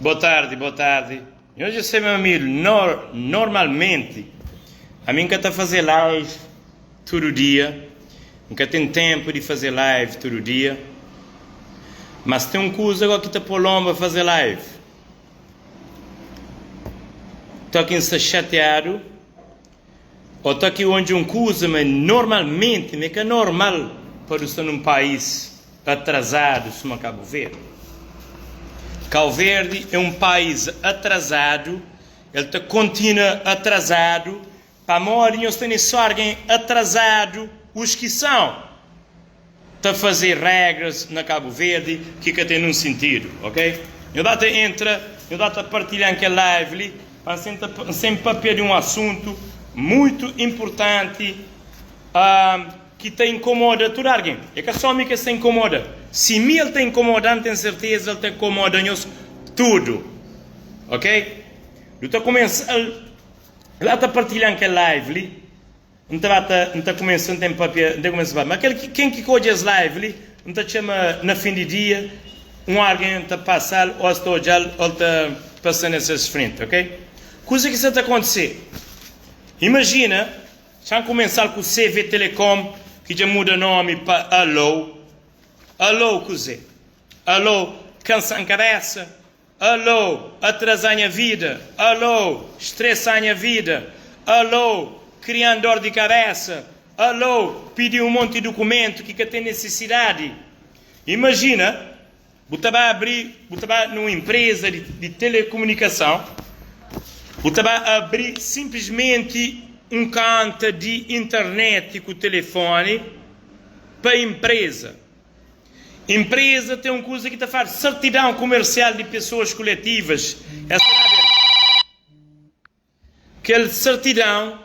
Boa tardi, boa tardi. Nhos dja sabe amigo, nor, normalmenti ami N ka ta faze live tudu dia, N ka ten tenpu di faze live tudu dia, mas ten un kuza go ki ta po lonba faze live. To ki N sta xatiadu ô to ki odja un kuza ma normalmenti ma é ka normal pa du sta nun pais atrazadu suma Kabu Verdi. Kau Verdi é un pais atrazadu, el ta kontinua atrazadu pamodi nhos tene so argen atrazadu os ki são ta faze regras na Kabu Verdi ki ka ten nun sintidu, ok? Nho ba ta entra, nho ba ta partilhan kel live li pa N sen papia di un asuntu muitu inpurtanti ki ta inkomoda tudu argen. É ka so mi ki es ta inkomoda. Si mi el ta inkomoda-m, ten serteza el ta inkomoda nhos tudu, ok? Nu ta kumesa la ta partilhan kel live li. N ta ba ta, N ta kumesa, N ten papia, N ten kumesa papia. Ma kel ki, ken ki ka odja es live li, N ta txema na fin di dia, un algen ta pasa-l ô es ta odja-l ô el ta pasa na ses frenti, ok? Kuza ki sta ta kontise, imajina, xa N kumesa-l ku CV Telecom ki dja muda nomi pa Allo, Allo kuze? Allo kansa-m kabesa, Alô, atrasá nha vida Alô, stressá nha vida Alô, krian dor di kabesa Alô, pidi un monti dukumentu ki ka ten nesesidadi Imajina, bu ta ba abri, bu ta ba nun inpreza di, di telekomunikason Bu ta ba abri sinplismenti un konta di internet ku telefoni pa inpreza Empresa ten un kuza ki ta fala sertidão komersial di pesoas kuletivas. Es ta da ben. Kel sertidão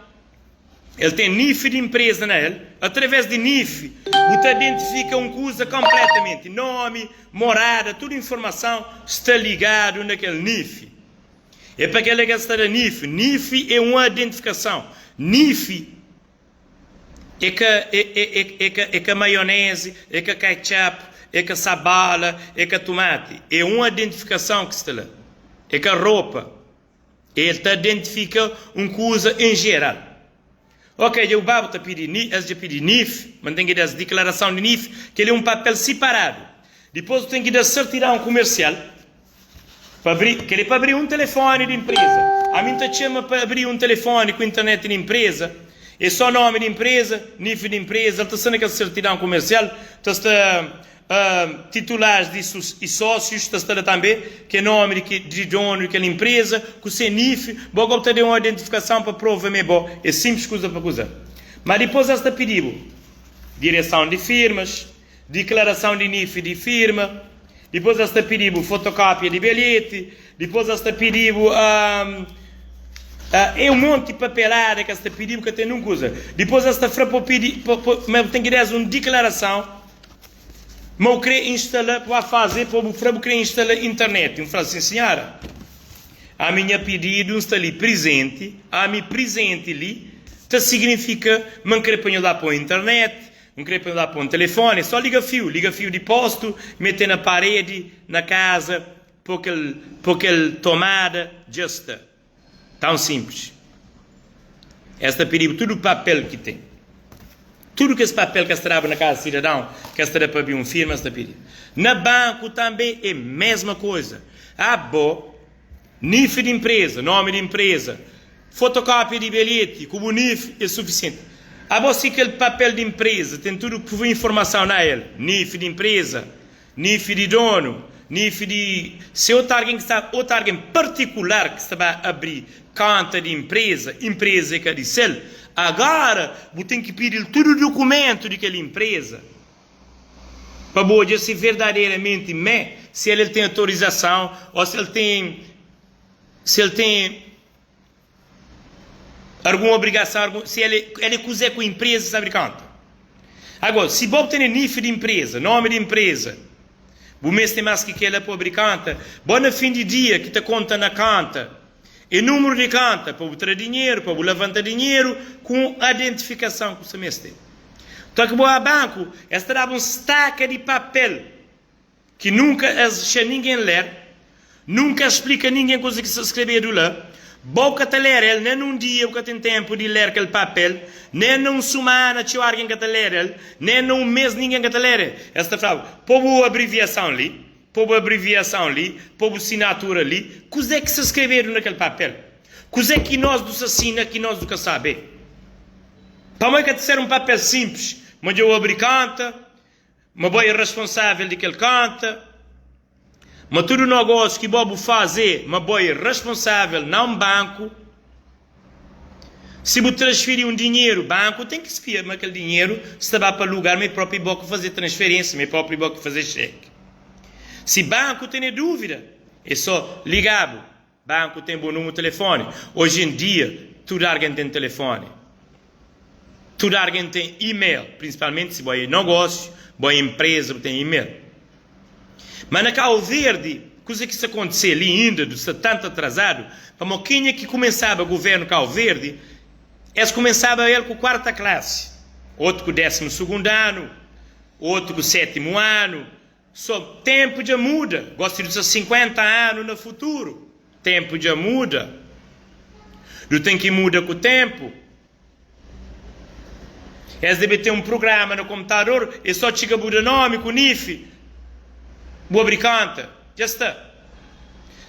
el ten NIF di empresa na el. Através di NIF bu ta identifika un kuza konpletamenti. Nomi, morada, tudu informason sta ligadu na kel NIF. É pa kel-la ki es ta da NIF. NIF é un identifikason. NIF. É ka é é é ka é ka maionese, é ka ketchup, é ka sabola, é ka tumati. É un identifikason ki sta la. É ka ropa. El ta identifika un kuza en jeral. Ok, dja bu ba bu ta pidi ni es dja pidi NIF, ma N ten ki da-s diklarason di NIF, kel-li é un papel siparadu. Dipôs bu ten ki da sertidão kumersial. Pa abri, kel é pa abri un telefoni di inpreza. Ami N ta txema pa abri un telefoni ku internet di inpreza, é só nomi di inpreza, NIF di inpreza, el ta sta na kel sertidão kumersial, ta sta titulares di i sósius ta sta la tanbe, ki é nomi di ki di donu di kel inpreza, ku se NIF, bo gobi ta da un identifikason pa prova ma é bo. É sinplis kuza pa kuza. Ma dipôs es ta pidi-bu direson di firmas, Diklarason di NIF di firma, dipôs es ta pidi-bu fotokópia di bilheti, dipôs es ta pidi-bu é un monti papelada ki es ta pidi-bu ka ten nun kuza. Dipôs es ta fla pa bu pidi pa pa ma bu ten ki da-s un diklarason ma bu krê instala pa ba faze pa bu fla bu krê instala internet. N fla, sin sinhora, ami nha pididu N sta li prizenti, ami prizenti li ta signifika ma N krê pa nhos ba poi internet, N kre pa N da pa un telefoni, so liga fiu, liga fiu di postu, mete na paredi, na kaza, po kel, po kel tomada, dja sta. Tão simples. Es ta pidi-bu tudu papel ki ten. Tudu kes papel ki es ta daba na kaza sidadão, ki es ta da pa abri un firma, es ta pidi. Na banku tanbe é mesma koza. Abo. NIF di inpreza, nomi di inpreza, fotokópia di bilheti ku bu NIF é sufisienti. Abo si kel papel di inpreza ten tudu informason na el, NIF di inpreza, NIF di donu, NIF di si otu algen ki sta otu algen partikular ki sta ba abri konta di inpreza, inpreza é ka di sel, agora bu ten ki pidi-l tudu dukumentu di kel inpreza. Pa bu odja si verdaderamenti mé, si el el ten autorizason ô si el ten si el ten argun obrigason, argun, si el el é kuzê ku inpreza sabe di konta. Agora, si bo tene NIF di inpreza, nomi di inpreza, bu meste más ki kela pa abri konta, bo na fin di dia ki ta konta na konta é númeru di konta pa bu tra dinheru, pa bu lavanta dinheru ku identifikason ku sta meste. Toki bo a banku, es ta daba un staka di papel ki nunka es xa ningen ler. Nunka splika ningen kuza ki sta skrebedu la. Bo ka ta ler el nen na un dia, bu ka ten tenpu di ler kel papel, nen na un sumana txeu argen ka ta ler el, nen na un mes ningen ka ta ler el. Es ta fla-bu, Po bu abriviason li, po bu abriviason li, po bu sinatura li. Kuzê ki sta skrebedu na kel papel? Kuzê ki nos du sta sina ki nos du ka sabe? Pamodi ka ta ser un papel sinplis, ma dja bu abri konta, Ma bo é responsável di kel konta, ma tudu nogósiu ki bo bu faze, ma bo é responsável, nau banku. Si bu transfiri un dinheru, banku ten ki spia ma kel dinheru sta ba pa lugar ma é propi bo ki faze transferênsia, ma é propi bo ki faze xeki. Si banku tene dúvida, é só liga-bu. Banku ten bu numeru telefoni. Oji en dia, tudu argen ten telefoni. Tudu argen ten email, prinsipalmenti si bo é nogósiu, bo é enpreza, bu ten email. Ma na Kau Verdi, kuza ki sta kontise li inda du sta tantu atrazadu, pamo kenha ki kumesaba guvernu Kau Verdi, es kumesaba el ku kuarta klasi, otu ku désimu sugundu anu, otu ku sétimu anu, So tempu dja muda, gosi du sta 50 anu na futuru, tempu dja muda, du ten ki muda ku tempu. Es debe ten un prugrama na komputador, e so txiga bu da nomi ku NIF, bu abri konta, dja sta.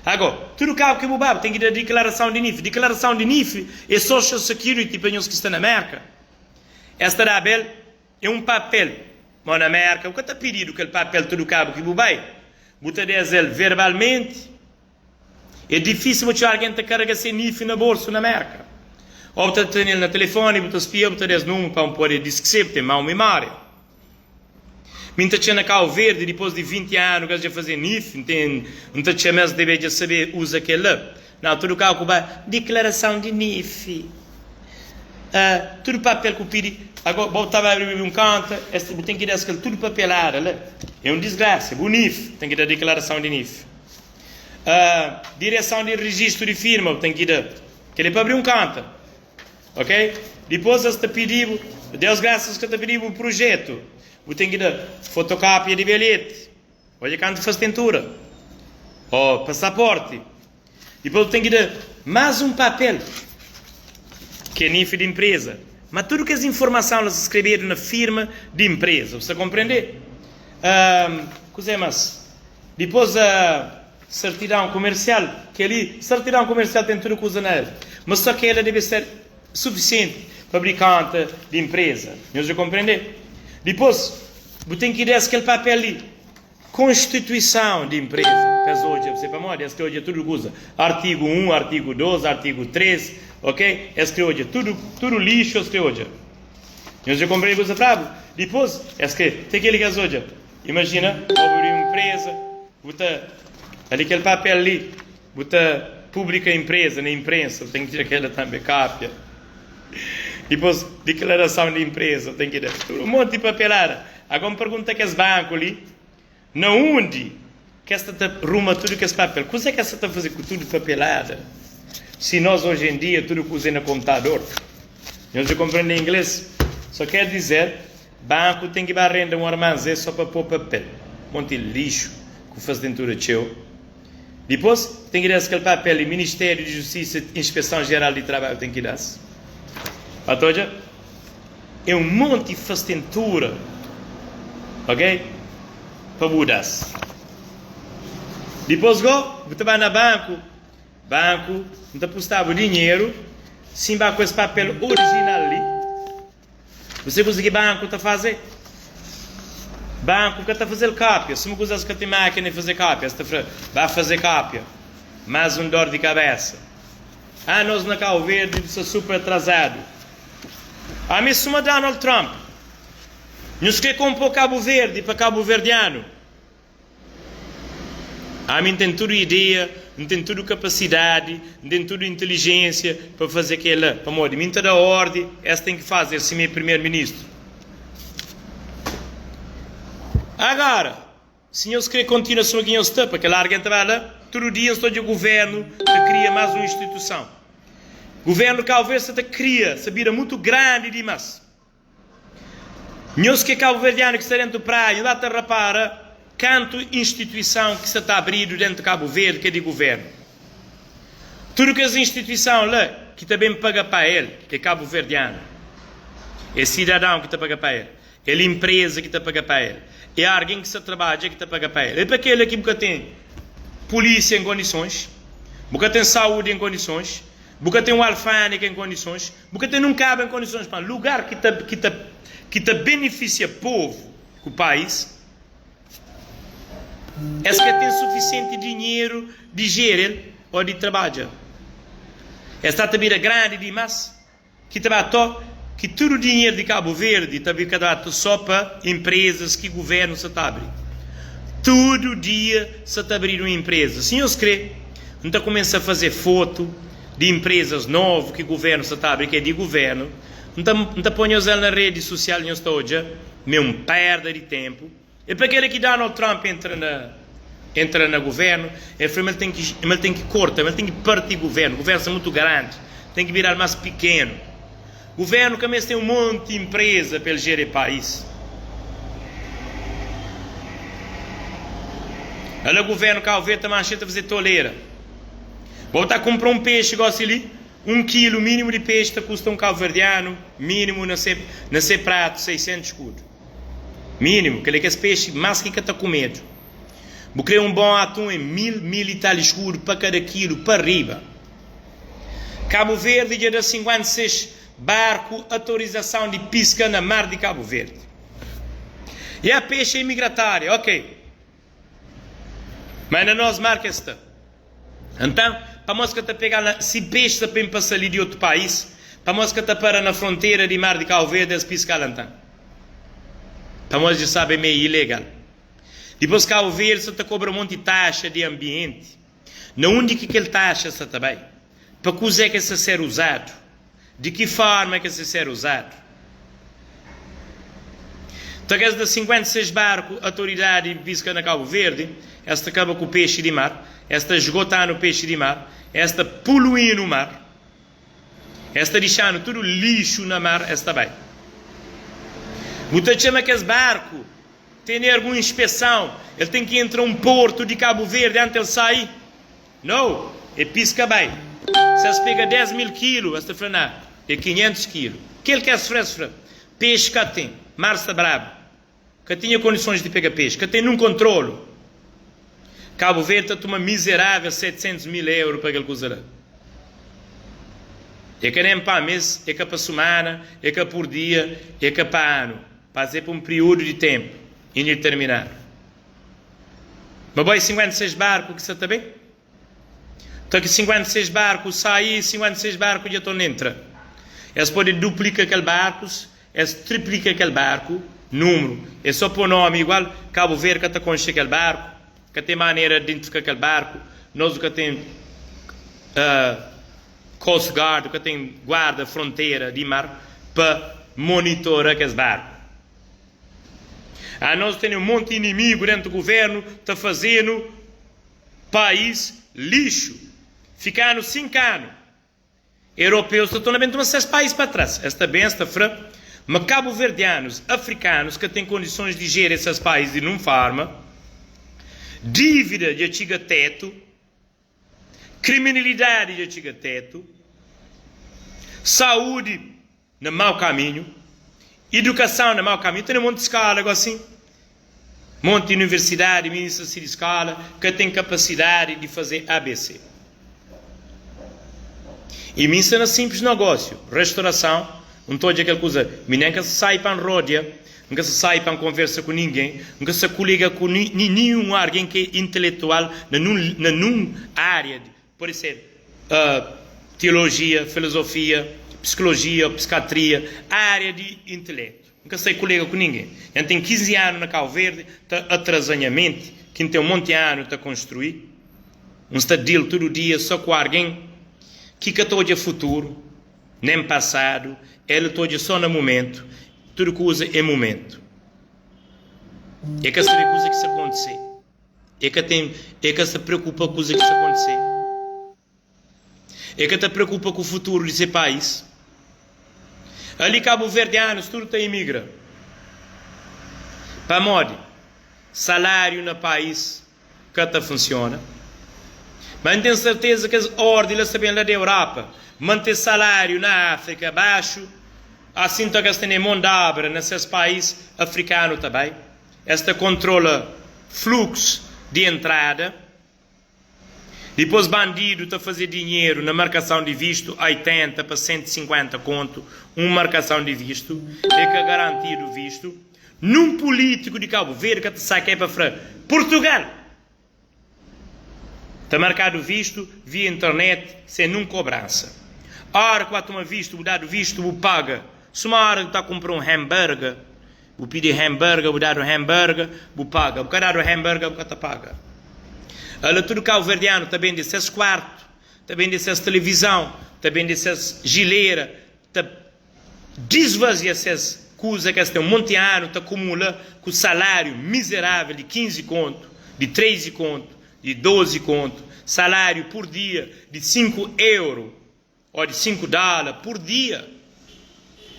Ago, tudu kabu ki bu ba, bu ten ki da diklarason di NIF. Diklarason di NIF e Social Security pa nhos ki sta na Merka. Es ta daba el É un papel. Mo na Merka bu ka ta pididu kel papel tudu kabu ki bu bai. Bu ta des-el verbalmenti. É difísil bu txeu algen ta karega se NIF na bolsu na Merka. O bu ta tene-l na telefoni, bu ta spia, bu ta des numeru pa un pode diskse, bu ten mau mimória. Mi N ta txia na Kau Verdi dipos di 20 anu ki es dja faze NIF, N ten, N ta txia ma es debe dja sabe uza kel-la. Na tudu kau ku ba, diklarason di NIF. Ah, tudu papel ku pidi, ago bo ta ba abri un konta, es bu ten ki da-s kel tudu papelada la. É un disgrasa. Bu NIF, ten ki da diklarason di NIF. Ah, direson di rijistu di firma, bu ten ki da. Kel-li é pa abri un konta. Ok? Dipôs es ta pidi-bu, Deus grasas ka ta pidi-bu prujetu. Bu ten ki da fotokópia di bilheti. Odja kantu faz tentura o pasaporti. Dipôs bu ten ki da más un papel ki é NIF di inpreza. Ma tudu kes informason la sta skrebedu na firma di inpreza. Bu sta konprende? Kuzê más? Dipôs sertidão kumersial. Kel-li, sertidão kumersial ten tudu kuza na el. Ma sô kel-la debe ser sufisienti pa abri konta di inpreza. Nhos dja konprende? Dipôs, Bu ten ki da-s kel papel li, Konstituisãu di inpreza, pa es odja. Bu sabe pamodi? Es kre odja tudu kuza. Artigu 1, artigu 2, artigu 3, ok? Es kre odja tudu, tudu lixu es kre odja. Nhos dja konprende kuza frabu? Dipôs, es kre, te kel-li ki es odja. Imajina, bo abri un inpreza, bu ta, ali kel papel li, Bu ta publika inpreza na inprensa, bu ten ki tira kela tanbe, kapia. Dipos, diklarason di inpreza, bu ten ki da tudu un monti papelada. Agora N pergunta kes banku li, na undi kes ta ta ruma tudu kes papel? Kuze kes ta ta faze ku tudu papelada? Si nos oji en dia tudu kuze na komputador. Nhos dja konprende ingles? So ker dizer, banku ten ki ba renda un armanzé so pa po papel. Monti lixu ku fastentura txeu. Dipôs, ten ki da-s kel papel li, Ministériu di Justisa, Inspeson Jeral di Trabadju ten ki da-s. Ba ta odja? É un monti fastentura, ok? Pa bu da-s. Dipôs go, bu ta ba na banku, banku, N ta pusta-bu dinheru, sin ba ku es papel orijinal li. Bu sabe kuze ki banku ta faze? Banku ka ta faze-l kópia. Suma kuzas ka ten mákina di faze kópia, es ta fla, Ba faze kópia. Más un dor di kabésa. Ah, nos na Kau Verdi nu sta super atrazadu. Ami suma Donald Trump. Nhos kre konpo Kabu Verdi pa kabuverdianu? Ami N ten tudu ideia, N ten tudu kapasidadi, N ten tudu intelijénsia pa faze kel-la. Pamodi mi N ta da órdi, es ten ki faze, es sima é primeru-ministru. Agora, si nhos krê kontinua suma ki nhos sta, pa kel algen ta ba la, tudu dia N sta odja govérnu ta kria más un instituison. Govérnu di Kabu Verdi sta ta kria, sta bira mutu grandi dimas. Nhos ki é kabuverdianu ki sta dentu praia, nhos ba ta rapara. Kantu instituison ki sa ta abridu dentu Kabu Verdi ki é di guvernu? Tudu kes instituison la ki ta ben paga pa el é kabuverdianu. É sidadãu ki ta paga pa el. El inpreza ki ta paga pa el. É argen ki sa trabadja ki ta paga pa el. É pa kela ki bu ka ten pulisia en kondisons, bu ka ten saudi en kondisons, bu ka ten un alfândega en kondisons, bu ka ten nun kaba en kondisons pa lugar ki ta ki ta ki ta benefisia povu ku pais. Es ka ten sufisienti dinheru di jere-l ô di trabadja. Es sta ta bira grandi dimas ki ta ba to ki tudu dinheru di Kabu Verdi ta ba ta só pa inprezas ki guvernu sa ta abri. Tudu dia sa ta abridu un inpreza. Si nhos kre, N ta kumesa faze fotu di inprezas novu ki guvernu sa ta abri, ki é di guvernu. N ta N ta poi nhos el na redi susial, nhos ta odja ma é un perda di tenpu. É pa kela ki Donald Trump entra na entra na guvernu, el fla ma el ten ki ma el ten ki korta, ma el ten ki parti guvernu, guvernu sta mutu grandi, ten ki bira-l más pikenu. Guvernu ka meste un monti inpreza pa el jere pais. Ala guvernu Kabu Verdi ta manxe ta faze tolera. Bo ta kunpra un pexi gosi li, un kilu minimu di pexi ta kusta un kabuverdianu minimu na se na se pratu 600 skudu. Minimu, kel é kes pexi más ki ka ta kumedu. Bu kre un bon atun é mil, mil i tal eskudu pa kada kilu pa riba. Kabu Verdi dja da 56 barku autorizason di piska na mar di Kabu Verdi. Ya pexi é migratória, ok. Ma na nos mar ke sta. Antan, pamos ka ta pega na si pexi ta ben pa sali di otu pais, pamos ka ta para na frontera di mar di Kabu Verdi es piska-l antan. Pamos dja sabe ma é ilegal. Dipôs Kabu Verdi sa ta kobra monti taxa di anbienti. Na undi ki kel taxa sa ta bai? Pa kuzê ki el sa ser uzadu? Di ki forma ki el sa ser uzadu? Ta kes da 56 barku atoridadi di piska na Kabu Verdi, es ta kaba ku pexi di mar, es ta esgotanu pexi di mar, es ta poluinu mar. Es ta dixanu tudu lixu na mar, es ta bai. Bu ta txema kes barku tene algun inspeson, el ten ki entra un portu di Kabu Verdi anti el sai? No, e piska bai. Si es pega 10 mil kilu, es ta fla na, e 500 kilu. Kel ki es fla, es fla, pexi ka ten, mar sta brabu. Ka tinha kondisons di pega pexi, ka ten nun kontrolu. Kabu Verdi ta tuma mizerável 700 mil euro pa kel kuza la. É ka nen pa mes, é ka pa sumana, é ka pur dia, é ka pa anu, pas é pa un priudu di tenpu indeterminadu. Ma bai 56 barku ki sa ta ben? Ta ki 56 barku sai, 56 barku dja torna entra. Es pode duplika kel barkus, es triplika kel barku, numru. É so po nomi igual, Kabu Verdi ka ta konxe kel barku, ka ten manera di identifika kel barku, nos ka ten Coast Guard, ka ten guarda frontera di mar pa monitora kes barku. Anos tene un monti inimigu dentu guvernu ta fazenu Pais lixu. Fikanu 5 anu. Europeus ta torna ben tuma ses pais pa tras. Es ta ben es ta fra ma kabuverdianus, afrikanus ka ten kondisons di jere ses pais di nun forma. Divida dja txiga tetu. Kriminalidadi dja txiga tetu. Saudi na mau kaminhu, idukason na mau kaminhu, tene monti skola gosi, monti universidadi, ministra si di skola ka ten kapasidadi di faze ABC. I mi sta na simplis nogosiu, restaurason, N ta odja kel kuza, mi nen ka sa sai pa N rodia, N ka sa sai pa N konversa ku ningen, N ka sa kolega ku ninhun argen ki é inteletual na nun na nun aria Pode ser teolojia, filozofia, psikolojia, psikiatria, ária di inteletu. N ka sai kolega ku ningen. Dja N ten 15 anu na Kabu Verdi ta atraza nha menti, ki N ten un monti anu ta konstrui. N sta deal tudu dia so ku argen ki ka ta odja futuru, nen pasadu, el ta odja so na mumentu. Tudu kuza é mumentu. E ka sabe kuza ki sta kontise. E ka ten, e ka sta preokupa kuza ki sta kontise. E ka ta preokupa ku futuru di se pais. Ali kabuverdianus tudu ta imigra. Pamodi? Saláriu na pais ka ta funsiona. Ma N ten serteza ki es ordi la sta ben la di Europa, mante saláriu na Áfrika baxu, asin ta ka es tene mon d'obra na ses pais afrikanu ta bai. Es ta kontrola fluksu di entrada. Dipôs bandidu ta faze dinheru na markason di vistu, 80 pa 150 kontu un markason di vistu, e ka garantidu vistu. Nun pulítiku di Kabu Verdi ka ta sa ke pa fra Purtugal ta markadu vistu via internet sen nun kobransa. Ora ku ba tuma vistu, bu dadu vistu, bu paga. Suma ora ku ta kunpra un hamburger, bu pidi hamburger, bu dadu hamburger, bu paga. Bu ka dadu hamburger, bu ka ta paga. Ala tudu kauverdianu ta bende ses kuartu, ta bende ses televizon, ta bende ses jilera, ta disvazia ses kuza ki es ten monti anu ta kumula ku saláriu mizerável di 15 kontu, di 13 kontu, di 12 kontu, saláriu pur dia di 5 euru ô di 5 dóla pur dia,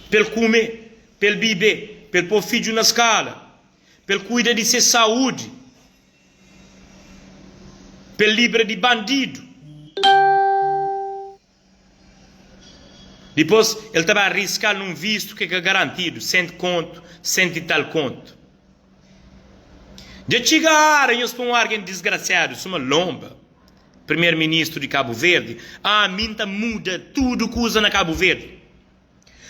pa el kume, pa el bibe, pa el pô fidju na skóla, pa el kuida di se saúdi. Pa el libra di bandidu. Dipôs, el ta ba riska-l nun vistu ki é ka garantidu, sent kontu, sent i tal kontu. Dja txiga óra nhos poi un argen disgrasiadu suma Lomba, Primer-Ministru di Kabu Verdi. Ah, mi N ta muda tudu kuza na Kabu Verdi.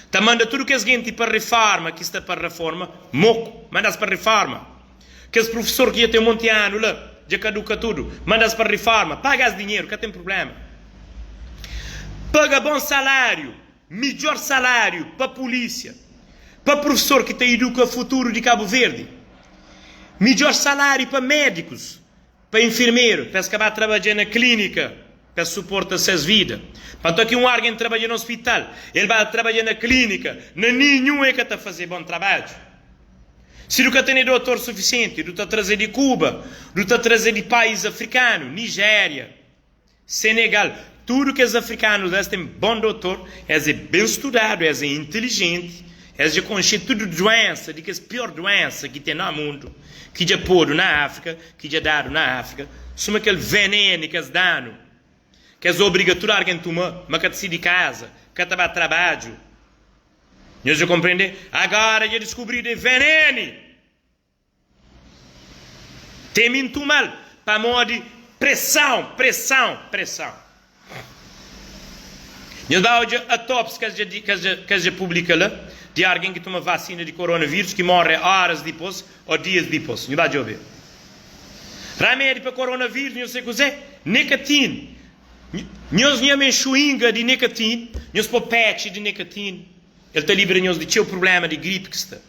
Ta manda tudu kes genti pa riforma ki sta pa reforma moku, manda-s pa riforma. Kes prufesor ki dja ten monti anu la, dja kaduka tudu, manda-s pa riforma, paga-s dinheru, ka ten prubléma. Paga bon saláriu, midjór saláriu pa pulísia, pa prufesor ki ta iduka futuru di Kabu Verdi, midjór saláriu pa médikus, Pa infirmeru, pa es ka ba trabadja na klínika, pa es suporta ses vida. Pantu ki un argen trabadja na ospital, el ba trabadja na klínika, na ninhun e ka ta faze bon trabadju. Si du ka tene dotor sufisienti, du ta traze di Kuba, du ta traze di pais afrikanu, Nijéria. Senegal, tudu kes afrikanus la es ten bon dotor, es é ben studadu, es é intilijenti, es dja konxe tudu duensa, di kes pior duensa ki ten na mundu, ki dja podu na Afrika, ki dja dadu na Afrika, suma kel venenu ki es danu, ki es obriga tudu argen tuma, ma ka ta sai di kaza, ka ta ba trabadju. Nhos dja konprende? Agora dja diskubridu é venenu! Tem mintu mal pamodi pressão, pressão, pressão. Nhos ba odja autopsia ki es dja ki es dja ki es dja publika la di argen ki tuma vacina di coronavírus ki morre horas dipos o dias dipos. Nhos ba djobe. Ramedi pa coronavírus nhos sai kuzé? Nikatin. Nhos nhame xuinga di nikatin, nhos po patch di nikatin. El ta libra nhos di txeu prubléma di gripi ki sta.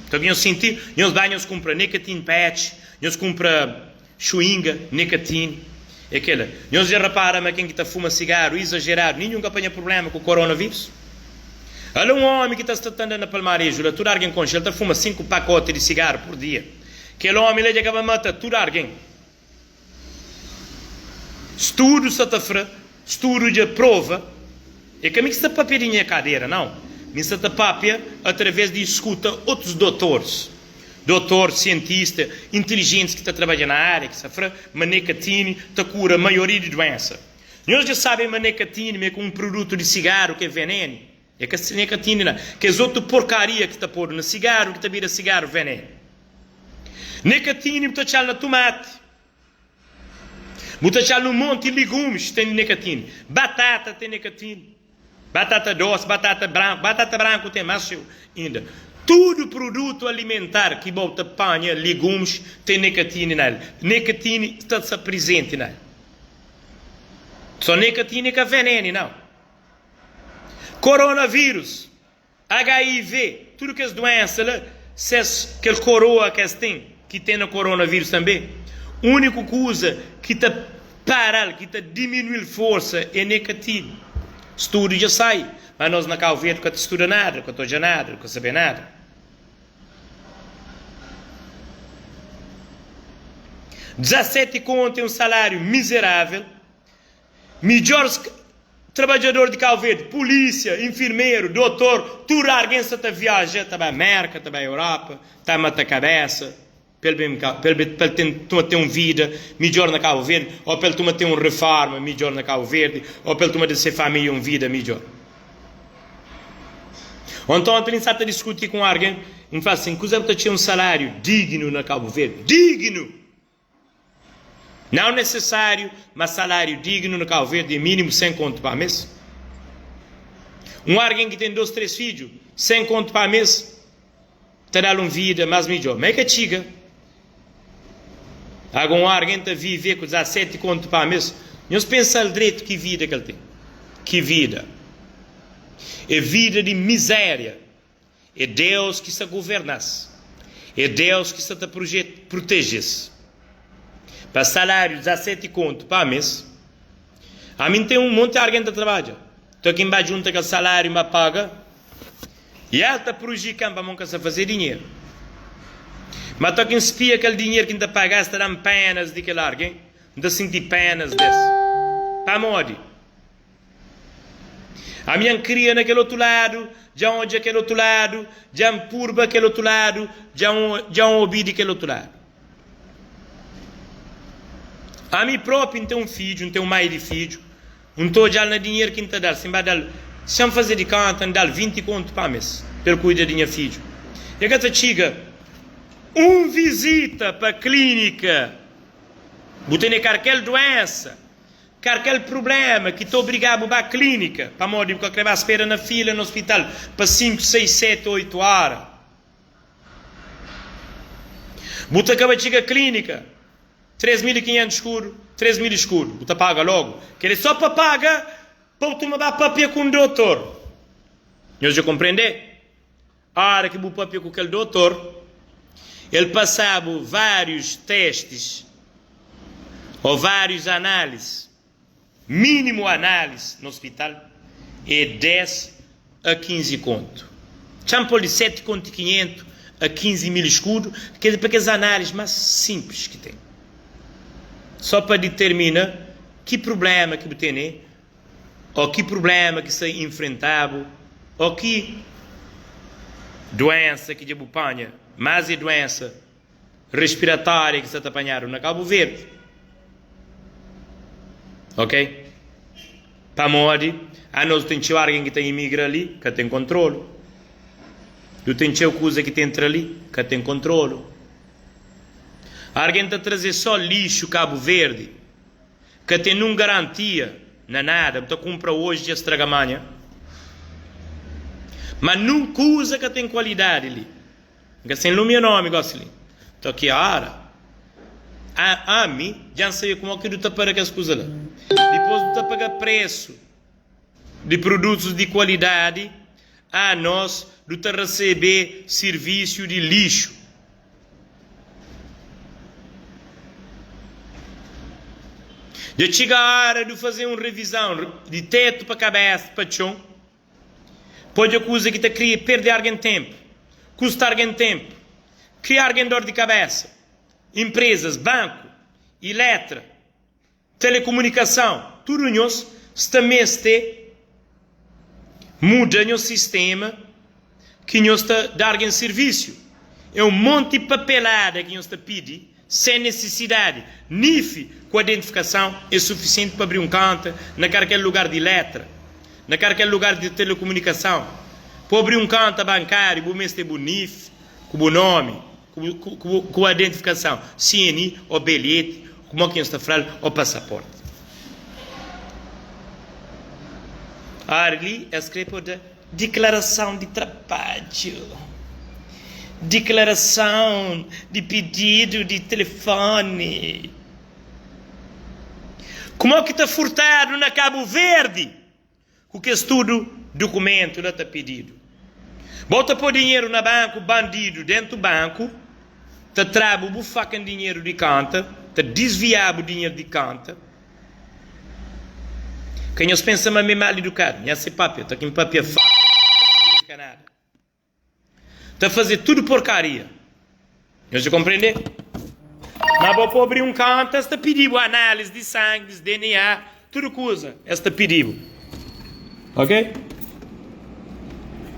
Nton ki nhos sinti, nhos ba nhos kunpra Nicotine patch, nhos kunpra xuinga Nicotine. É kela. Nhos dja rapara ma ken ki ta fuma sigaru izajeradu ninhun ka panha prubléma ku koronavírus? Ala un ómi ki ta sta ta anda na Palmareju la, tudu argen konxe, el ta fuma 5 pakoti di sigaru pur dia. Kel ómi la dja kaba mata tudu argen. Studu sta ta fra, studu dja prova, é ka mi ki sta papia di nha kadera, nau, mi sta ta papia atraves di skuta otus dotoris, dotor, sientista, intilijentis ki ta trabadja na aria ki sta fra ma nekatini ta kura maioria di duensa. Nhos dja sabe ma nekatini ma é ka un produtu di sigaru ki é venenu, é ka nekatini la, kes otu porkaria ki ta podu na sigaru ki ta bira sigaru venenu. Nekatini bu ta txal na tumati, bu ta txal nun monti ligumis ten nekatini, batata ten nekatini, batata dosi, batata branku, batata branku ten mas txeu inda. Tudu produtu alimentar ki bo ta panha ligumis ten nekatini na el. Nekatini ta sta prizenti na el. So nekatini ka veneni nau. Koronavírus. HIV, tudu kes duensa la, ses kel koroa ki es ten, ki ten na koronavírus tanbe, úniku kuza ki ta para-l, ki ta diminui-l forsa é nekatin. Studu dja sai, ma nos na Kau Verdi ka ta studa nada, ka ta odja nada, ka sabe nada. 17 kontu é un saláriu mizerável. Midjor trabadjador di Kau Verdi, pulísia, infirmeru, dotor, tudu argen sa ta viaja, ta bai Merka, ta bai Europa, ta mata kabésa. Pa el ben pa el pa el ten tuma ten un vida midjór na Kabu Verdi ô pa el tuma ten un refórma midjór na Kabu Verdi ô pa el tuma da se família un vida midjór. Onton otu N sa ta diskuti ku un argen, N fla sin, Kuza bu ta txeu un saláriu dignu na Kabu Verdi? Dignu! Nau nesesáriu, ma saláriu dignu na Kabu Verdi é mínimu 100 kontu pa mês. Un argen ki ten dôs, três fidju, 100 kontu pa mês ta da-l un vida más midjór. Ma é ka txiga. Ago un argen ta vive ku 17 kontu pa mês, nhos pensa-l dretu ki vida ki el ten. Ki vida? É vida di mizéria. É Deus ki sta governa-s. É Deus ki sta ta proteje-s. Pa saláriu 17 kontu pa mês, ami N ten un monti argen ta trabadja. Nton ki N ba djunta kel saláriu N ba paga, i el ta prujika-m pamodi N ka sta faze dinheru. Ma to ki N spia kel dinheru ki N ta paga-s ta da-m pénas di kel argen, N ta sinti pénas des. Pamodi? Ami N kria na kel otu ladu, dja N odja kel otu ladu, dja N purba kel otu ladu, dja N obi di kel otu ladu. Ami propi N ten un fidju, N ten un mai di fidju, N ta odja-l na dinheru ki N ta da-l. Si N ba da-l, si N faze di konta, N da-l 20 kontu pa mês pa el kuida di nha fidju. E ka ta txiga un vizita pa klínika, bu tene karkel duénsa, Karkel prubléma ki ta obriga-bu ba klínika pamodi bu ka kre ba spera na fila na ospital pa 5, 6, 7, 8 óra. Bu ta kaba txiga klínika 3500 skudu, 3000 skudu, bu ta paga logu. Kel-li é só pa paga pa bu tuma ba papia ku un dotor. Nhos dja konprende? Óra ki bu pâpia ku kel dotor, el pasa-bu várius testis ô várius anális. Mínimu anális na ospital é 10 a 15 kontu. Txa-m pô-l di 7 kontu i 500 a 15 mil skudu, kel pa kes anális más sinplis ki ten. Só pa ditermina ki prubléma ki bu tene Ô ki prubléma ki sta infrenta-bu, ô ki duénsa ki dja bu panha, más é duénsa respiratória ki sta ta panhadu na Kabu Verdi. Ok? Pamodi anos ten txeu algen ki ta imigra li, ka ten kontrolu. Du ten txeu kuza ki ta entra li, ka ten kontrolu. Algen ta traze só lixu Kabu Verdi. Ka ten nun garantia na nada, bu ta kunpra oji dja straga manha. Ma nun kuza ka ten kualidadi li. N ka sen lumia nomi gosi li. To ki ora, a ami dja N sabe kuma ki du ta para kes kuza la. Dipos du ta paga presu di produtus di kualidadi, anos du ta rasebe sirvisiu di lixu. Dja txiga óra di faze un revizon di tétu pa kabésa pa txon. Pa odja kuza ki ta kria perde argen ténpu, kusta argen ténpu, kria argen dor di kabésa, inprezas, banku, ilétra. Telekomunikason, tudu nhos sta meste muda nhos sistema ki nhos ta da argen sirvisiu. É un monti papelada ki nhos ta pidi sen nisisidadi. NIF ku identifikason é sufisienti pa abri un konta na karkel lugar di letra, na karkel lugar di telekomunikason. Pa abri un konta bankariu bu meste bu NIF ku bu nomi. Ku identifikason, CNI ô bilheti, kuma ki nhos ta fla-l, ô pasaporti. Ári li es kre pô da diklarason di trabadju, diklarason di pididu di tilifoni. Kuma ki ta furtadu na Kabu Verdi? Ku kes tudu dukumentu la ta pididu. Bo ta po dinheru na banku, bandidu dentu banku ta tra-bu bu fakan dinheru di konta, ta disvia-bu dinheru di konta. Ka nhos pensa ma mi é mal idukadu, nha se papia, ta ki N papia faka ka signifika nada. Ta faze tudu porkaria. Nhos dja konprende? Ma bo pa abri un konta, es ta pidi-bu analis di sangis, DNA, tudu kuza es ta pidi-bu. Ok?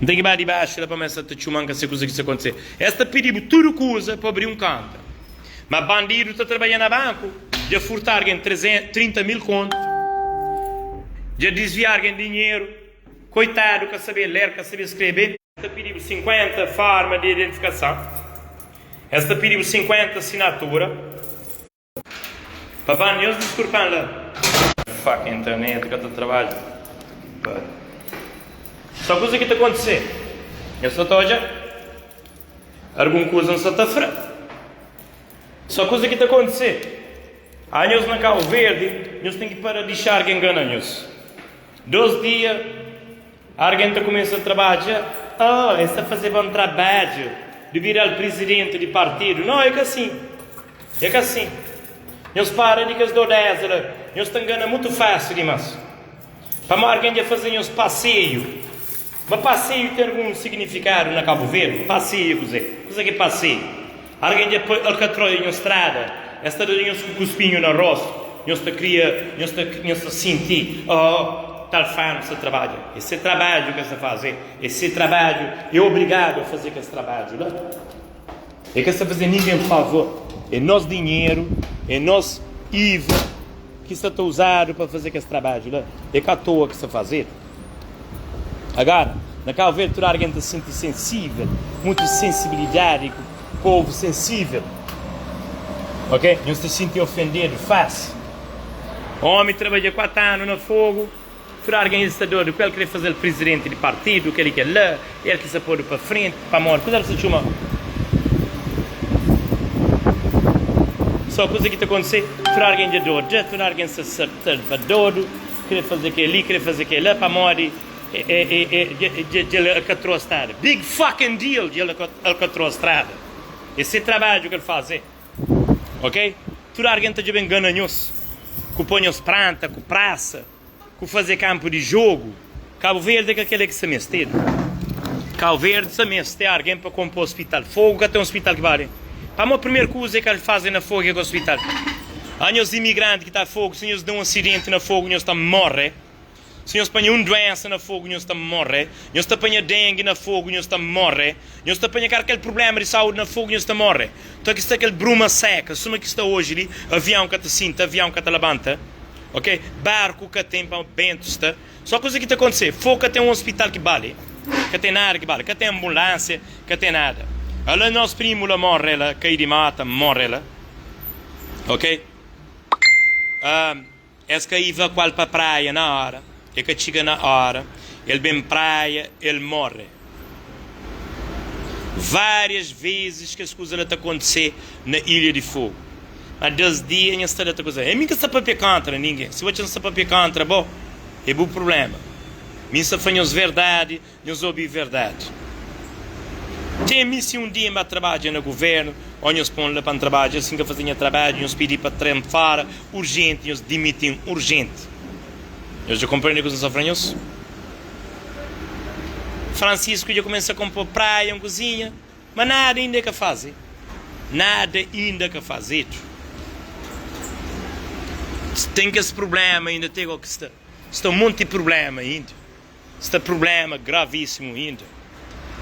N ten ki ba dibaxu la pamodi es sa ta txuma-m ka se kuza ki sa kontise. Es ta pidi-bu tudu kuza pa abri un konta. Ma bandidu ta trabadja na banku, dja furta argen 30 mil kontu, dja disvia argen dinheru, koitadu ka sabe ler, ka sabe skrebe. Ta pidibu 50 forma di identifikason, es ta pidibu 50 sinatura. Papá, nhos diskurpa-m la. Fuck, internet ka ta trabadja. But só kuza ki ta kontise, nhos sa ta odja argun kuza N sa ta fra. Só kuza ki ta kontise, a nhos na Kabu Verdi, nhos ten ki para dixa argen ngana nhos. Dos dia Argen ta kumesa trabadja, Oh, es ta fazeba un trabadju di bira-l prizidenti di partidu. No, é ka sin. É ka sin. Nhos para di kes dodeza la. Nhos ta ngana mutu fásiu dimas. Pamodi argen dja faze nhos paseiu. Ma paseiu ten algun signifikadu na Kabu Verdi? Paseiu é kuzê? Kuzê ki é paseiu? Argen dja poi alkatroi nhos strada, es ta da nhos ku kuspinhu na rostu, nhos ta kria, nhos ta, nhos ta sinti, oh, tal fanu sta trabadja. É se trabadju ke sta faze, é se trabadju, é obrigadu a faze kes trabadju la. É ka sta faze ningen favor, é nos dinheru, é nos IVA ki sta ta uzadu pa faze kes trabadju la, é ka atoa ki sta fazedu. Agora, na Cabo Verde tudu argen ta sinti sensível, mutu sensibilidadi ku povu sensível, ok? Nhos ta sinti ofendedu fásil. Omi trabadja 4 anu na Fogo, tudu argen el sta dodu ku el, kre faze-l prizidenti di partidu, kel-li kel-la, el ki sta podu pa frenti, pamodi kuza ki sta txuma. Só kuza ki ta kontise, tudu argen dja doda, tudu argen sta sta dodu. Kre faze keli, kre faze kela pamodi dja el alkatrua strada. Big fucking deal dja el alkatrua strada. É se trabadju ki el faze. Ok? Tudu argen ta djobe ngana nhos ku poi nhos pranta, ku prasa, ku faze kampu di jogu. Kabu Verdi é ka kela ki sta mestedu. Kabu Verdi sta meste argen pa konpo ospital. Fogu ka ten ospital ki bale. Pamodi primeru kuza ki el faze na Fogu é ka ospital. A nhos imigranti ki ta Fogu, si nhos da un asidenti na Fogu nhos ta morre. Si nhos panha un duensa na Fogu nhos ta morre. Nhos ta panha dengue na Fogu nhos ta morre. Nhos ta panha karkel prublema di saudi na Fogu nhos ta morre. Nton ki sta kel bruma seka suma ki sta oji li, aviãu ka ta sinta, aviãu ka ta labanta, ok? Barku ka ten pamodi bentu sta. Só kuza ki ta kontise, Fogu ka ten un ospital ki bale, ka ten nada ki bale, ka ten anbulansia, ka ten nada. Ala nos primu la morre la, kai di mata, morre la. Ok? Um, es ka ivakual pa praia na ora, e ka txiga na ora, el ben praia, el morre. Várias vezes kes kuza la ta kontise na Ilha di Fogu. Ma des dia nha sta la ta kuza. E mi ka sta papia kontra ningen. Si bo atxa N sta papia kontra bo, e bu prublema. Mi N sta fla nhos verdadi. Nhos obi verdadi. Ten mi si un dia N ba trabadja na guvernu, o nhos pon la pa N trabadja, si N ka faze nha trabadju, nhos pidi pa tra-m fora urjenti, nhos dimiti-m urjenti. Nhos dja konprende kuzê N sta fla nhos? Francisco dja kumesa konpo praia, un kuzinha, ma nada inda e ka faze. Nada inda ka fazedu. Ten kes prubléma inda te go ki sta. Sta un monti prubléma inda. Sta prublema gravíssimu inda.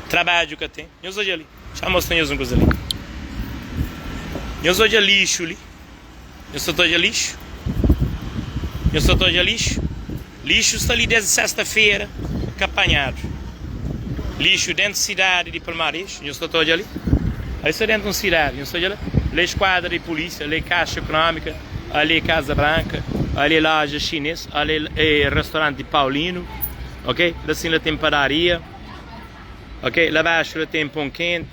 Trabadju ka ten. Nhos odja li. Xa mostra nhos un kuza li. Nhos odja lixu li. Nhos sta ta odja lixu? Nhos sta ta odja lixu? Lixu sta li desdi sesta-fera ka panhadu. Lixu dentu sidadi di Palmares. Nhos sta ta odja li? Ali sta dentu un sidadi. Nhos sta odja la? La é skuadra di pulísia, la é kaxa ekonómika. Ali é Casa Branca, ali é loja chinês, ali é restaurante Paulino, ok? Lá sim lá tem padaria, ok? Lá baixo lá tem pão quente,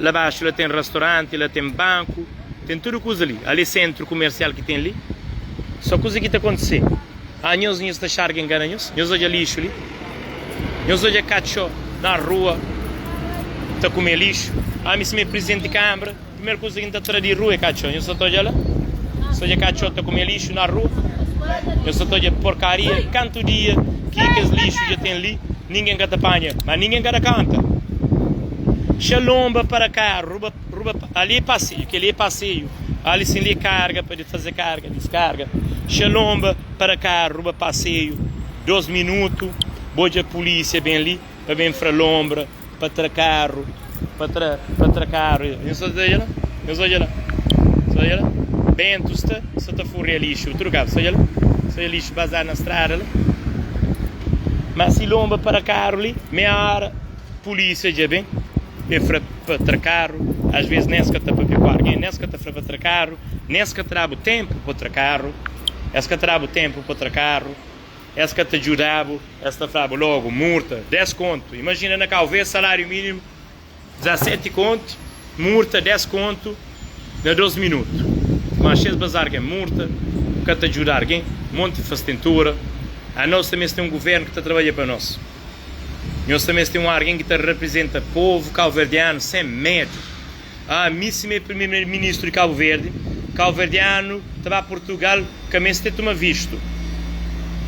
lá baixo lá tem restaurante, lá tem banco, tem tudo coisa ali. Ali é centro comercial que tem ali. Só coisa que tá acontecer. Ah, nhos nhos ta xar ki engana nhos? Nhos odja lixo li? Nhos odja katxo na rua ta kume lixo? Ah, mi si mi é presidente de câmara. Primeru kuza ki N ta tra di rua é katxô. Nhos sa ta odja la? Nhos ta odja katxô ta kume lixu na rua? Nhos sa ta odja porkaria? Kantu dia ki kes lixu dja ten li, ningen ka ta panha, ma ningen ka da konta. Xalonba para karu, ruba, ruba, ali é paseiu, kel-li é paseiu, ali sin li é karga pa faze karga, diskarga. Xalonba para karu, ruba paseiu, dos minutu, bo odja pulísia ben li pa ben fra lonbra. Pa tra karu, pa tra, pa tra karu. Nhos odja la? Nhos odja la? Odja la, bentu sta sa ta furria lixu tudu kabu. Odja la, odja lixu bazadu na strada la. Ma si lonba para karu li, meia ora, pulisia dja ben, e fla pa tra karu. As ves nen es ka ta papia ku argen, nen es ka ta fla pa tra karu, nen es ka ta da-bu tenpu pa tra karu. Es ka ta da-bu tenpu pa tra karu, es ka ta djuda-bu, es ta fla-bu logu murta, 10 kontu. Imajina na Kau Verdi, salariu minimu. 17 kontu, murta 10 kontu na 2 minutu. Ma xes bazar gen murta, ka ta djuda argen, monti fastentura. Anos ta meste un guvernu ki ta trabadja pa nos. Nos ta meste un argen ki ta reprezenta povu kauverdianu sen medu. Ah, mi si mi é primeru ministru di Kabu Verdi, kauverdianu ta ba Purtugal ka meste tuma vistu.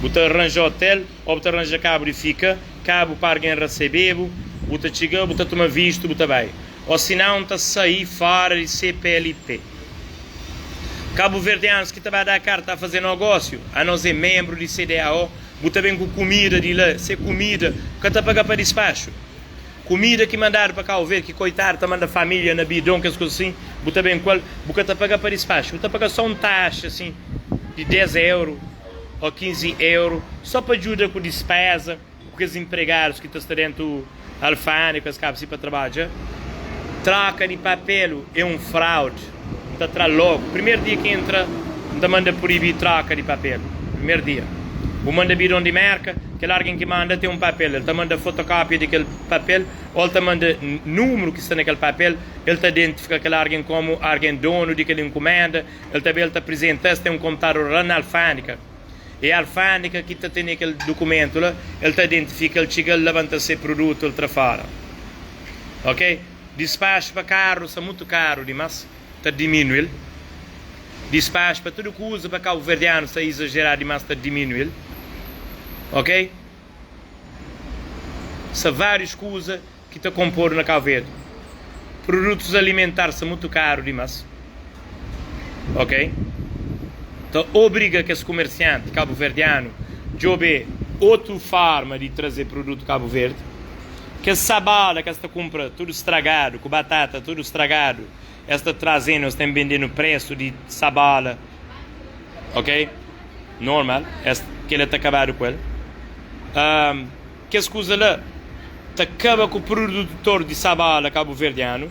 Bu ta ranja hotel o bu ta ranja kabu di fika. Ka bu pa argen rasebe-bu, bu ta txiga, bu ta tuma vistu, bu ta bai. O sinau N ta sai fora di CPLP. Kabuverdianus ki ta ba Dakar ta faze nogósiu, anos é menbru di CDAO, bu ta ben ku kumida di la, se kumida ka ta paga pa dispaxu. Kumida ki mandadu pa Kau Verdi, ki koitadu ta manda família na bidon, kes kuza sin, bu ta ben ku el, bu ka ta paga pa dispaxu, bu ta paga só un taxa sin di 10 euru. ô 15 euro só pa djuda ku dispeza ku kes empregadus ki ta sta dentu alfândega ku es kaba si pa trabadja. Troka di papelu é un fraudi. N ta tra logu. Primeru dia ki entra N ta manda proibi troka di papelu. Primeru dia. Bu manda bidon di merka, kel argen ki manda ten un papel, el ta manda fotokópia di kel papel ô el ta manda númeru ki sta na kel papel, el ta identifika kel argen komu argen donu di kel enkumenda. El ta ben, el ta prizenta-s, ten un konputador la na alfândika. É alfândika ki ta tene kel dukumentu la, el ta identifika, el txiga, el labanta se produtu, el tra fóra. Ok? Dispaxu pa karu sta mutu karu dimas, ta diminui-l. Dispaxu pa tudu kuza pa kauverdianu sta izajeradu dimas, ta diminui-l. Ok? Sta várius kuza. ki ta konpodu na Cabo Verde. Produtus alimentar sta mutu karu dimas, ok? Ta obriga kes kumersianti kabuverdianu djobe otu forma di traze produtu Cabo Verde. Kes sabala ki es ta kunpra tudu stragadu, ku batata tudu stragadu, es ta trazenu, es ten bendenu presu di sabala, ok? Normal, es kela ta kabadu ku el. Kes kuza la ta kaba ku produtor di sabala kabuverdianu,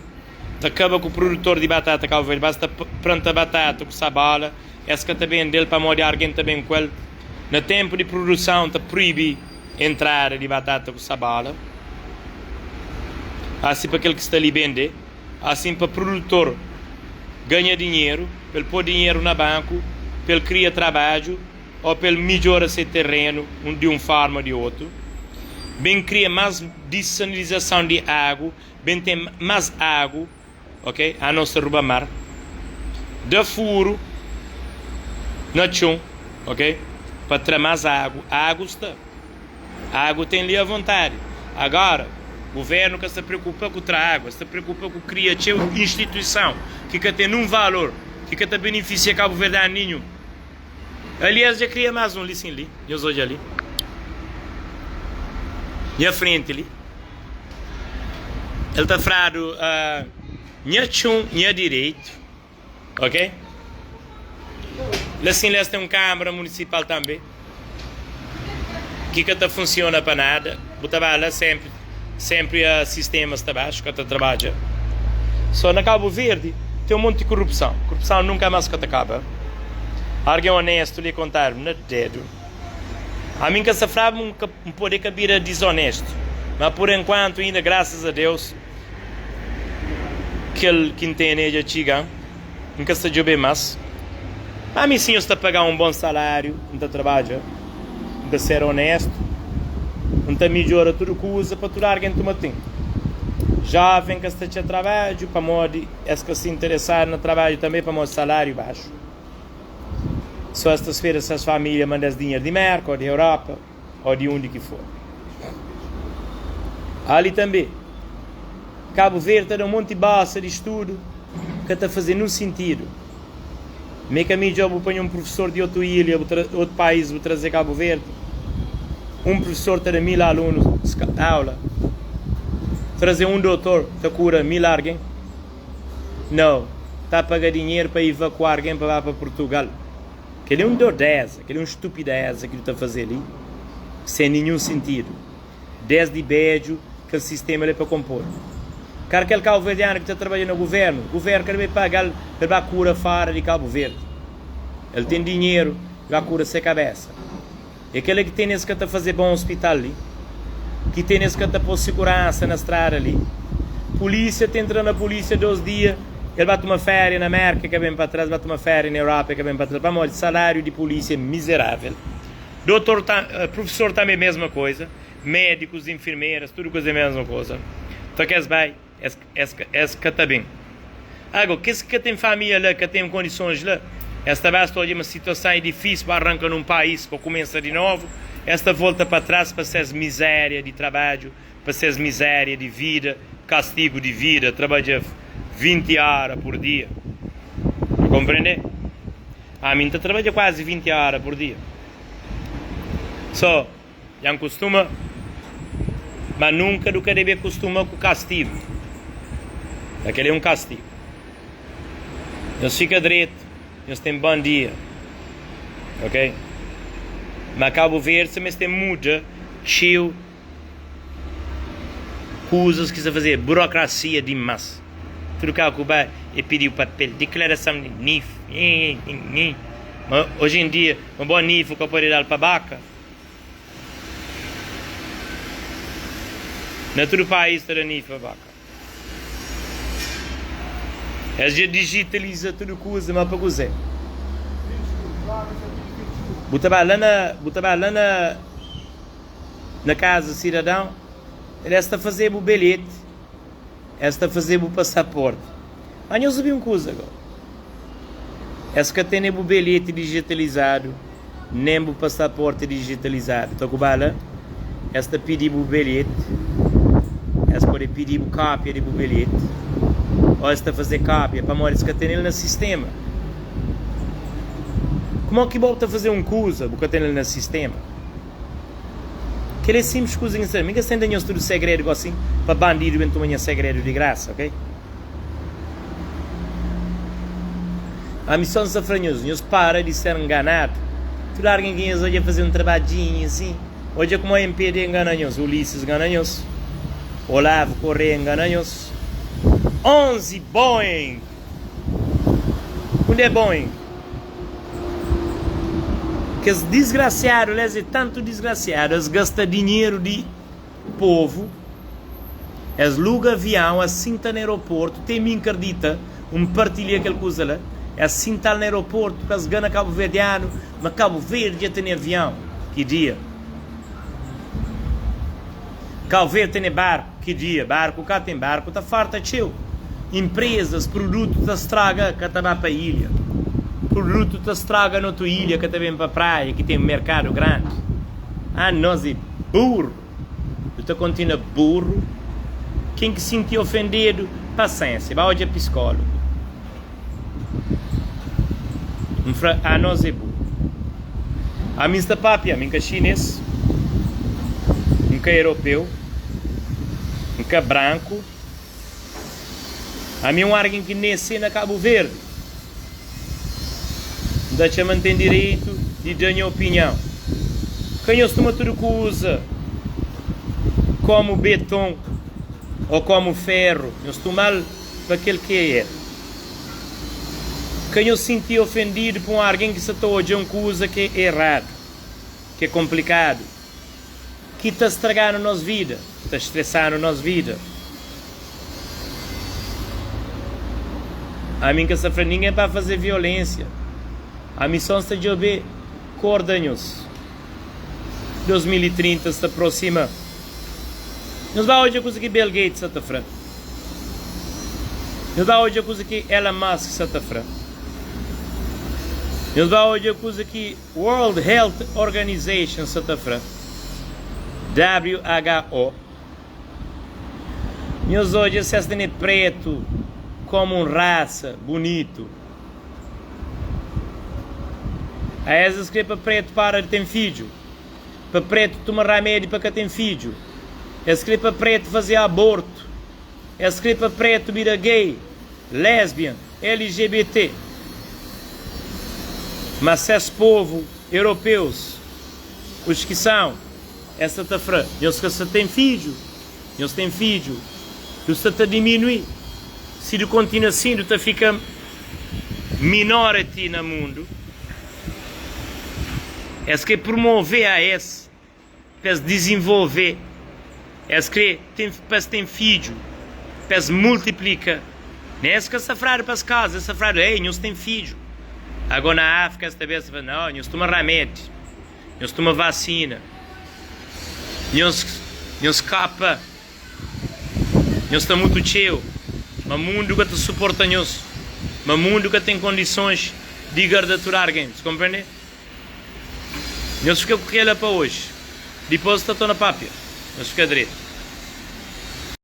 ta kaba ku produtor di batata kabuverdianu, basta pranta batata ku sabala, es ka ta bende-l pamodi argen ta ben ku el. Na tenpu di produson ta proibi entrada di batata ku sabala, asi pa kel ki sta li bende, asin pa produtor ganha dinheru, pa el po dinheru na banku, pa el kria trabadju. ô pa el midjora se terenu di un fórma ô di otu, ben kria más disanilizason di agu, ben ten más agu, ok, anos ta ruba mar, da furu na txon, ok, pa tra más agu, agu sta, agu ten li avontadi, agora guvernu ka sta preokupa ku tra agu, es sta preokupa ku kria txeu instituison ki ka ten nun valor, ki ka ta benefisia kabuverdianu ninhun. Aliás, dja kria más un li sin li. Nhos odja li. Nha frenti li. El ta fradu uh, nha txon, nha direitu. Ok? La sin li es ten un kamara munisipal tanbe ki ka ta funsiona pa nada. Bu ta ba la senpri, senpri uh, sistema sta baxu, ka ta trabadja. So na Kabu Verdi ten un monti korupson. Korupson nunka más ka ta kaba. Argen onestu li kontadu na dedu. Ami N ka sta flaba ma N pode ka bira dizonestu, ma pur enkuantu inda, grasas a Deus, kel ki N tene dja txiga-m, N ka sta djobe más. Ma ami si nhos ta paga-m un bon saláriu, N ta trabadja, N ta ser onestu, N ta midjora tudu kuza pa tudu argen tuma ten. Jóven ka sta txa trabadju pamodi es ka sta interesadu na trabadju tanbe pamodi saláriu baxu. Só es ta spera ses família manda-s dinheru di Mérka ô di Europa ô di undi ki for. Ali tanbe, Kabu Verdi ta da un monti basa di studu ka ta faze nun sintidu. Mi ka midjor bu panha un prufesor di otu ilha, bu tra, otu pais bu traze Kabu Verdi. Un prufesor ta da 1000 alunus aula. Traze un dotor ta kura 1000 argen? No. ta paga dinheru pa ivakua argen pa ba pa Purtugal. Kel-li é un dodéza, kel-li é un stupidéza ki du ta faze li, sen ninhun sintidu. Désdi bédju, kel sistéma li é pa konpodu. Kar kel kauverdianu ki ta trabadja na guvérnu, guvérnu ka debe paga-l pa el ba kura fóra di Kabu Verdi. El ten dinheru, el ba kura se kabésa. É kel-la ki ten es ka ta faze bon ospital li, ki ten es ka ta pô siguransa na strada li. Pulísia ta entra na pulísia dos dia, el ba tuma féria na Mérka, el ka ben pa tras, ba tuma féria na Europa, el ka ben pa tras. Pamodi saláriu di pulísia é mizerável. Dotor ta, prufesor tanbe mesma koza, médikus, infirmeras, tudu koza é mesma koza. Ta kes bai, es, es, es ka ta ben. Ago, kes ki ka ten família la, ka ten kondisons la, es ta basta odja ma situason é difísil pa arranka nun país pa kumesa di novu, es ta volta pa tras pa ses mizéria di trabadju, pa ses mizéria di vida, kastigu di vida, trabadja 20 óra pur dia. Ta konprende? Ami N ta trabadja kuazi 20 óra pur dia. So, Dja N kustuma, ma nunka du ka debe kustuma ku kastigu. Ma kel-li é un kastigu. Nhos fika dretu, nhos ten bon dia, ok? Ma Kabu Verdi sa meste muda txeu kuzas ki sa faze, burokrasia dimas. Tudu kau ku ba e pidiu papel, diklarason di NIF, ma oji en dia un bon NIF ka pode dal pa baka. Na tudu pais ta da NIF pa baka. Es dja digitaliza tudu kuza, ma pa kuzê? Bu ta ba la na, bu ta ba la na na kaza sidadão, es ta faze-bu bilheti, es ta faze-bu pasaporti. Ma nhos obi un kuza gó, es ka tene bu bilheti digitalizadu, nen bu pasaporti digitalizadu. Ta ku ba la, es ta pidi bu bilheti, es pode pidi bu kópia di bu bilheti, ô es ta faze kópia, pamodi es ka tene-l na sistéma. Kumó ki bo ta faze un kuza bu ka tene-l na sistéma? Kel-li é sinplis kuza ki N sabe. Mi ka sta da nhos tudu segredu gósi pa bandidu ben toma nha segredu di grasa, ok? Ami só N sta fla nhos, nhos para di ser nganadu. Tudu algen ki nhos odja faze un trabadjinhu asin, odja kumó MPD ngana nhos, Ulisses ngana nhos, Olavo Correia ngana nhos. 11 Boeing! Undi é Boeing? Kes disgrasiadu la, es é tantu disgrasiadu, es gasta dinheru di povu, es luga avião, es sinta na aeroportu, te mi nkardita, un partilha kel kuza la, es sintal na aeroportu pa es gana kabuverdianu, ma Kabu Verdi dja tene avião, ki dia? Kabu Verdi tene barku, ki dia? Barku ka ten, barku ta farta txeu, inprezas, prudutu ta straga, ka ta ba pa ilha, prudutu ta straga na otu ilha, ka ta ben pa praia ki ten merkadu grandi. Anos é burru, nu ta kontinua burru. Ken ki sinti ofendedu, pasensia, ba odja piskólogu. N fla, Anos é burru. Ami N sta papia, ami N ka xinês, N ka europeu, N ka branku. Ami é un argen ki nese na Kabu Verdi. N ta atxa ma N ten direitu di da nha opinion. Ka nhos tuma tudu kuza komu beton ô komu feru. Nhos tuma-l pa kel ki é el. Ka nhos sinti ofendidu pa un argen ki sa ta odja un kuza ki é eradu, ki é konplikadu. Ki ta straga-nu nos vida, ta stresa-nu nos vida. Ami N ka sta fla ningen pa faze violensia. Ami so N sta djobe korda nhos. 2030 sta prosima. Nhos ba odja kuza ki Bill Gates sa ta fla. Nhos ba odja kuza ki Elon Musk sa ta fla. Nhos ba odja kuza ki World Health Organization sa ta fra, WHO, Nhos odja si es tene pretu komu un rasa bunitu. A es es kre pa pretu para di ten fidju, pa pretu tuma ramedi pa ka ten fidju, es kre pa pretu faze abortu, es kre pa pretu bira gay, lesbian. LGBT. Mas ses povu europeus, os ki são, es sta ta fra, nhos ka sta ten fidju, nhos ten fidju, du sta ta diminui, si du kontinua asin du ta fika minority na mundu. Es kre promove a es pa es dizenvolve, es kre ten, pa es ten fidju, pa es multiplika. Nen es ka sta fradu pa es kaza, es sta fradu, ei, nhos ten fidju. Agó na Áfrika es ta ben, es ta fla, nau, nhos tuma ramedi, nhos tuma vasina, nhos, nhos kapa, nhos sta mutu txeu, ma mundu ka ta suporta nhos, ma mundu ka ten kondisons di garda tudu argen. Komprende? Nhos fika ku kela pa oji. Dipos ta torna papia. Nhos fika dretu.